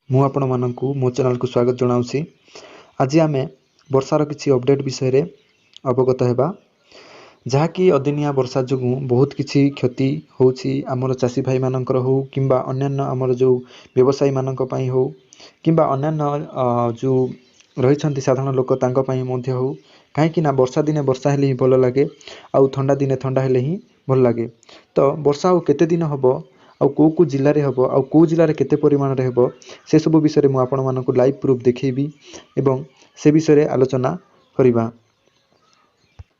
ମୁଁ ଆପଣମାନଙ୍କୁ ମୋ ଚ୍ୟାନେଲକୁ ସ୍ୱାଗତ ଜଣାଉଛି। ଆଜି ଆମେ ବର୍ଷାର କିଛି ଅପଡ଼େଟ୍ ବିଷୟରେ ଅବଗତ ହେବା, ଯାହାକି ଅଦିନିଆ ବର୍ଷା ଯୋଗୁଁ ବହୁତ କିଛି କ୍ଷତି ହେଉଛି ଆମର ଚାଷୀ ଭାଇମାନଙ୍କର ହେଉ କିମ୍ବା ଅନ୍ୟାନ୍ୟ ଆମର ଯେଉଁ ବ୍ୟବସାୟୀମାନଙ୍କ ପାଇଁ ହେଉ କିମ୍ବା ଅନ୍ୟାନ୍ୟ ଯେଉଁ ରହିଛନ୍ତି ସାଧାରଣ ଲୋକ ତାଙ୍କ ପାଇଁ ମଧ୍ୟ ହେଉ। କାହିଁକି ନା ବର୍ଷା ଦିନେ ବର୍ଷା ହେଲେ ହିଁ ଭଲ ଲାଗେ, ଆଉ ଥଣ୍ଡା ଦିନେ ଥଣ୍ଡା ହେଲେ ହିଁ ଭଲ ଲାଗେ। ତ ବର୍ଷା ଆଉ କେତେ ଦିନ ହେବ, ଆଉ କେଉଁ କେଉଁ ଜିଲ୍ଲାରେ ହେବ, ଆଉ କେଉଁ ଜିଲ୍ଲାରେ କେତେ ପରିମାଣରେ ହେବ, ସେସବୁ ବିଷୟରେ ମୁଁ ଆପଣମାନଙ୍କୁ ଲାଇଭ୍ ପ୍ରୁଫ୍ ଦେଖେଇବି ଏବଂ ସେ ବିଷୟରେ ଆଲୋଚନା କରିବା।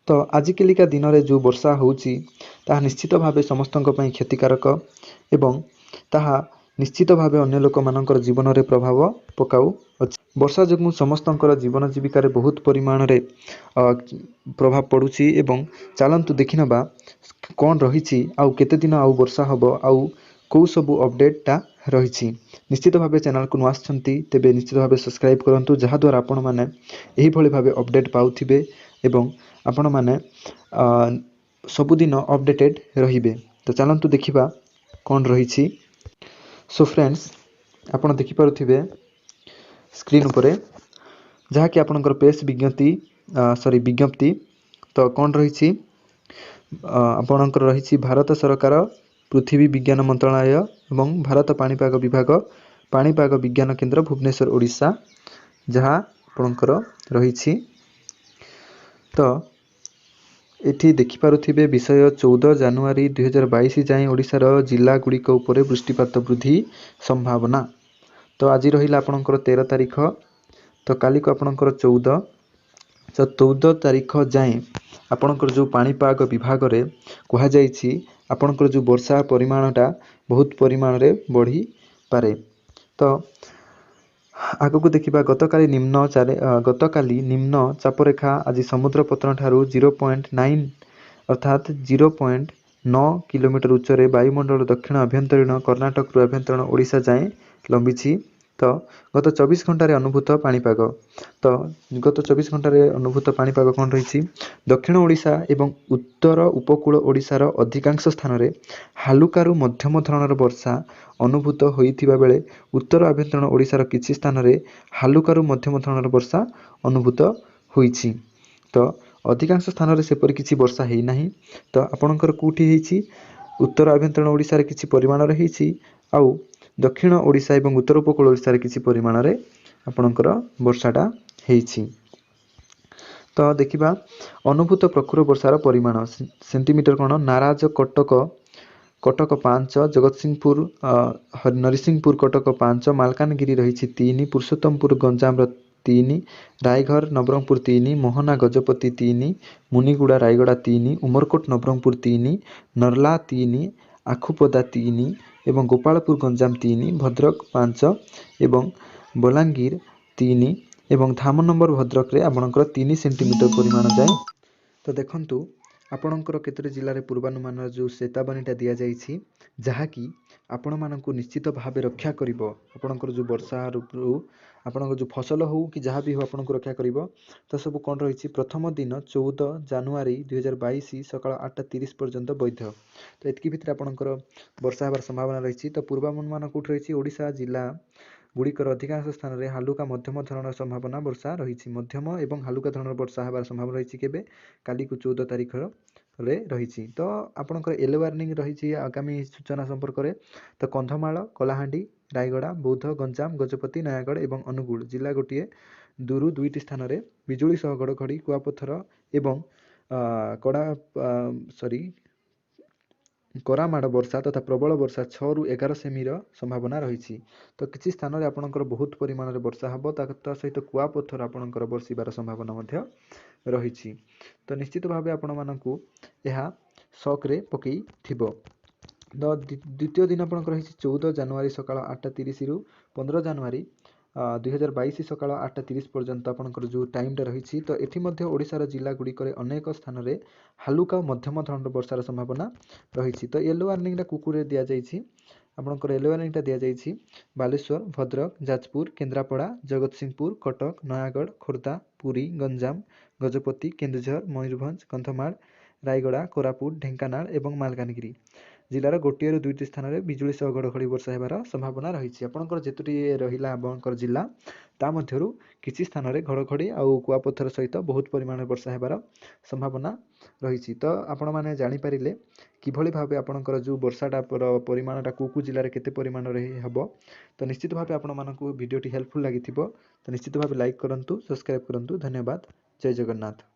ତ ଆଜିକାଲିକା ଦିନରେ ଯେଉଁ ବର୍ଷା ହେଉଛି, ତାହା ନିଶ୍ଚିତ ଭାବେ ସମସ୍ତଙ୍କ ପାଇଁ କ୍ଷତିକାରକ ଏବଂ ତାହା ନିଶ୍ଚିତ ଭାବେ ଅନ୍ୟ ଲୋକମାନଙ୍କର ଜୀବନରେ ପ୍ରଭାବ ପକାଉଅଛି। ବର୍ଷା ଯୋଗୁଁ ସମସ୍ତଙ୍କର ଜୀବନ ଜୀବିକାରେ ବହୁତ ପରିମାଣରେ ପ୍ରଭାବ ପଡ଼ୁଛି। ଏବଂ ଚାଲନ୍ତୁ ଦେଖିନେବା କ'ଣ ରହିଛି, ଆଉ କେତେ ଦିନ ଆଉ ବର୍ଷା ହେବ, ଆଉ କେଉଁ ସବୁ ଅପଡ଼େଟ୍ଟା ରହିଛି। ନିଶ୍ଚିତ ଭାବେ ଚ୍ୟାନେଲକୁ ନୂଆ ଆସିଛନ୍ତି ତେବେ ନିଶ୍ଚିତ ଭାବେ ସବସ୍କ୍ରାଇବ୍ କରନ୍ତୁ, ଯାହାଦ୍ୱାରା ଆପଣମାନେ ଏହିଭଳି ଭାବେ ଅପଡ଼େଟ୍ ପାଉଥିବେ ଏବଂ ଆପଣମାନେ ସବୁଦିନ ଅପଡ଼େଟେଡ଼୍ ରହିବେ। ତ ଚାଲନ୍ତୁ ଦେଖିବା କ'ଣ ରହିଛି। ସୋ ଫ୍ରେଣ୍ଡସ୍, ଆପଣ ଦେଖିପାରୁଥିବେ ସ୍କ୍ରିନ୍ ଉପରେ ଯାହାକି ଆପଣଙ୍କର ପ୍ରେସ୍ ବିଜ୍ଞପ୍ତି, ସରି, ବିଜ୍ଞପ୍ତି। ତ କ'ଣ ରହିଛି ଆପଣଙ୍କର? ରହିଛି ଭାରତ ସରକାର, ପୃଥିବୀ ବିଜ୍ଞାନ ମନ୍ତ୍ରଣାଳୟ ଏବଂ ଭାରତ ପାଣିପାଗ ବିଭାଗ, ପାଣିପାଗ ବିଜ୍ଞାନ କେନ୍ଦ୍ର, ଭୁବନେଶ୍ୱର, ଓଡ଼ିଶା, ଯାହା ଆପଣଙ୍କର ରହିଛି। ତ ଏଠି ଦେଖିପାରୁଥିବେ ବିଷୟ, 14 ଜାନୁଆରୀ 2022 ଯାଏଁ ଓଡ଼ିଶାର ଜିଲ୍ଲା ଗୁଡ଼ିକ ଉପରେ ବୃଷ୍ଟିପାତ ବୃଦ୍ଧି ସମ୍ଭାବନା। ତ ଆଜି ରହିଲା ଆପଣଙ୍କର 13 ତାରିଖ, ତ କାଲିକୁ ଆପଣଙ୍କର 14। ତ 14 ତାରିଖ ଯାଏଁ ଆପଣଙ୍କର ଯେଉଁ ପାଣିପାଗ ବିଭାଗରେ କୁହାଯାଇଛି, ଆପଣଙ୍କର ଯେଉଁ ବର୍ଷା ପରିମାଣଟା ବହୁତ ପରିମାଣରେ ବଢ଼ିପାରେ। ତ ଆଗକୁ ଦେଖିବା। ଗତକାଲି ନିମ୍ନ ଚାପରେଖା ଆଜି ସମୁଦ୍ର ପତ୍ତନ ଠାରୁ 0.9 ଅର୍ଥାତ୍ 0.9 କିଲୋମିଟର ଉଚ୍ଚରେ ବାୟୁମଣ୍ଡଳ ଦକ୍ଷିଣ ଆଭ୍ୟନ୍ତରୀଣ କର୍ଣ୍ଣାଟକରୁ ଆଭ୍ୟନ୍ତରୀଣ ଓଡ଼ିଶା ଯାଏଁ ଲମ୍ବିଛି। ତ ଗତ 24 ଘଣ୍ଟାରେ ଅନୁଭୂତ ପାଣିପାଗ, ତ ଗତ 24 ଘଣ୍ଟାରେ ଅନୁଭୂତ ପାଣିପାଗ କ'ଣ ରହିଛି? ଦକ୍ଷିଣ ଓଡ଼ିଶା ଏବଂ ଉତ୍ତର ଉପକୂଳ ଓଡ଼ିଶାର ଅଧିକାଂଶ ସ୍ଥାନରେ ହାଲୁକାରୁ ମଧ୍ୟମ ଧରଣର ବର୍ଷା ଅନୁଭୂତ ହୋଇଥିବା ବେଳେ ଉତ୍ତର ଆଭ୍ୟନ୍ତରୀଣ ଓଡ଼ିଶାର କିଛି ସ୍ଥାନରେ ହାଲୁକାରୁ ମଧ୍ୟମ ଧରଣର ବର୍ଷା ଅନୁଭୂତ ହୋଇଛି। ତ ଅଧିକାଂଶ ସ୍ଥାନରେ ସେପରି କିଛି ବର୍ଷା ହେଇନାହିଁ। ତ ଆପଣଙ୍କର କେଉଁଠି ହେଇଛି? ଉତ୍ତର ଆଭ୍ୟନ୍ତରୀଣ ଓଡ଼ିଶାରେ କିଛି ପରିମାଣରେ ହେଇଛି, ଆଉ ଦକ୍ଷିଣ ଓଡ଼ିଶା ଏବଂ ଉତ୍ତର ଉପକୂଳ ଓଡ଼ିଶାରେ କିଛି ପରିମାଣରେ ଆପଣଙ୍କର ବର୍ଷାଟା ହେଇଛି। ତ ଦେଖିବା ଅନୁଭୂତ ପ୍ରଖର ବର୍ଷାର ପରିମାଣ ସେଣ୍ଟିମିଟର କ'ଣ? ନାରାଜ କଟକ, କଟକ 5, ଜଗତସିଂହପୁର, ନରସିଂହପୁର, କଟକ 5, ମାଲକାନଗିରି ରହିଛି 3, ପୁରୁଷୋତ୍ତମପୁର ଗଞ୍ଜାମର 3, ରାୟଗଡ଼ ନବରଙ୍ଗପୁର 3, ମୋହନା ଗଜପତି 3, ମୁନିଗୁଡ଼ା ରାୟଗଡ଼ା 3, ଉମରକୋଟ ନବରଙ୍ଗପୁର 3, ନର୍ଲା 3, ଆଖୁପଦା 3 ଏବଂ ଗୋପାଳପୁର ଗଞ୍ଜାମ 3, ଭଦ୍ରକ 5 ଏବଂ ବଲାଙ୍ଗୀର 3 ଏବଂ ଧାମନଗର ଭଦ୍ରକରେ ଆପଣଙ୍କର 3 ସେଣ୍ଟିମିଟର ପରିମାଣ ଯାଏ। ତ ଦେଖନ୍ତୁ ଆପଣଙ୍କର କେତୋଟି ଜିଲ୍ଲାରେ ପୂର୍ବାନୁମାନର ଯେଉଁ ଚେତାବନୀଟା ଦିଆଯାଇଛି, ଯାହାକି ଆପଣମାନଙ୍କୁ ନିଶ୍ଚିତ ଭାବେ ରକ୍ଷା କରିବ ଆପଣଙ୍କର ଯେଉଁ ବର୍ଷାରୁ, ଆପଣଙ୍କର ଯେଉଁ ଫସଲ ହେଉ କି ଯାହା ବି ହେଉ ଆପଣଙ୍କୁ ରକ୍ଷା କରିବ। ତ ସବୁ କ'ଣ ରହିଛି? ପ୍ରଥମ ଦିନ 14 ଜାନୁଆରୀ 2022 ସକାଳ 8:30 ପର୍ଯ୍ୟନ୍ତ ବୈଧ। ତ ଏତିକି ଭିତରେ ଆପଣଙ୍କର ବର୍ଷା ହେବାର ସମ୍ଭାବନା ରହିଛି। ତ ପୂର୍ବାନୁମାନ କେଉଁଠି ରହିଛି? ଓଡ଼ିଶା ଜିଲ୍ଲା ଗୁଡ଼ିକର ଅଧିକାଂଶ ସ୍ଥାନରେ ହାଲୁକା ମଧ୍ୟମ ଧରଣର ସମ୍ଭାବନା ବର୍ଷା ରହିଛି। ମଧ୍ୟମ ଏବଂ ହାଲୁକା ଧରଣର ବର୍ଷା ହେବାର ସମ୍ଭାବନା ରହିଛି କେବେ? କାଲିକୁ 14 ତାରିଖରେ ରହିଛି। ତ ଆପଣଙ୍କର ୟେଲୋ ୱାର୍ଣ୍ଣିଂ ରହିଛି ଆଗାମୀ ସୂଚନା ସମ୍ପର୍କରେ। ତ କନ୍ଧମାଳ, କଳାହାଣ୍ଡି, ରାୟଗଡ଼ା, ବୌଦ୍ଧ, ଗଞ୍ଜାମ, ଗଜପତି, ନୟାଗଡ଼ ଏବଂ ଅନୁଗୁଳ ଜିଲ୍ଲା ଗୋଟିଏ ଦୁରୁ ଦୁଇଟି ସ୍ଥାନରେ ବିଜୁଳି ସହ ଘଡ଼ଘଡ଼ି, କୁଆପଥର ଏବଂ କଡ଼ା, ସରି, କରାମାଡ଼ ବର୍ଷା ତଥା ପ୍ରବଳ ବର୍ଷା 6ରୁ 11 ସେମିର ସମ୍ଭାବନା ରହିଛି। ତ କିଛି ସ୍ଥାନରେ ଆପଣଙ୍କର ବହୁତ ପରିମାଣରେ ବର୍ଷା ହେବ, ତା ସହିତ କୁଆପଥର ଆପଣଙ୍କର ବର୍ଷିବାର ସମ୍ଭାବନା ମଧ୍ୟ ରହିଛି। ତ ନିଶ୍ଚିତ ଭାବେ ଆପଣମାନଙ୍କୁ ଏହା ସକ୍ରେ ପକାଇଥିବ। ତ ଦ୍ୱିତୀୟ ଦିନ ଆପଣଙ୍କର ରହିଛି 14 ଜାନୁଆରୀ ସକାଳ 8:30ରୁ 15 ଜାନୁଆରୀ 2022 ସକାଳ 8:30 ପର୍ଯ୍ୟନ୍ତ ଆପଣଙ୍କର ଯେଉଁ ଟାଇମ୍ଟା ରହିଛି। ତ ଏଠି ମଧ୍ୟ ଓଡ଼ିଶାର ଜିଲ୍ଲା ଗୁଡ଼ିକରେ ଅନେକ ସ୍ଥାନରେ ହାଲୁକା ଓ ମଧ୍ୟମ ଧରଣର ବର୍ଷାର ସମ୍ଭାବନା ରହିଛି। ତ ୟେଲୋ ୱାର୍ଣ୍ଣିଂଟା କୁକୁରେ ଦିଆଯାଇଛି? ଆପଣଙ୍କର ୟେଲୋ ୱାର୍ଣ୍ଣିଂଟା ଦିଆଯାଇଛି ବାଲେଶ୍ୱର, ଭଦ୍ରକ, ଯାଜପୁର, କେନ୍ଦ୍ରାପଡ଼ା, ଜଗତସିଂହପୁର, କଟକ, ନୟାଗଡ଼, ଖୋର୍ଦ୍ଧା, ପୁରୀ, ଗଞ୍ଜାମ, ଗଜପତି, କେନ୍ଦୁଝର, ମୟୂରଭଞ୍ଜ, କନ୍ଧମାଳ, ରାୟଗଡ଼ା, କୋରାପୁଟ, ଢେଙ୍କାନାଳ ଏବଂ ମାଲକାନଗିରି। ଜିଲ୍ଲାର ଗୋଟିଏରୁ ଦୁଇଟି ସ୍ଥାନରେ ବିଜୁଳି ସହ ଘଡ଼ଘଡ଼ି ବର୍ଷା ହେବାର ସମ୍ଭାବନା ରହିଛି। ଆପଣଙ୍କର ଯେତୋଟି ରହିଲା ଆପଣଙ୍କର ଜିଲ୍ଲା, ତା ମଧ୍ୟରୁ କିଛି ସ୍ଥାନରେ ଘଡ଼ଘଡ଼ି ଆଉ କୁଆପଥର ସହିତ ବହୁତ ପରିମାଣରେ ବର୍ଷା ହେବାର ସମ୍ଭାବନା ରହିଛି। ତ ଆପଣମାନେ ଜାଣିପାରିଲେ କିଭଳି ଭାବେ ଆପଣଙ୍କର ଯେଉଁ ବର୍ଷାଟା ପରିମାଣଟା କେଉଁ କେଉଁ ଜିଲ୍ଲାରେ କେତେ ପରିମାଣରେ ହେବ। ତ ନିଶ୍ଚିତ ଭାବେ ଆପଣମାନଙ୍କୁ ଭିଡ଼ିଓଟି ହେଲ୍ପଫୁଲ୍ ଲାଗିଥିବ, ତ ନିଶ୍ଚିତ ଭାବେ ଲାଇକ୍ କରନ୍ତୁ, ସବସ୍କ୍ରାଇବ୍ କରନ୍ତୁ। ଧନ୍ୟବାଦ, ଜୟ ଜଗନ୍ନାଥ।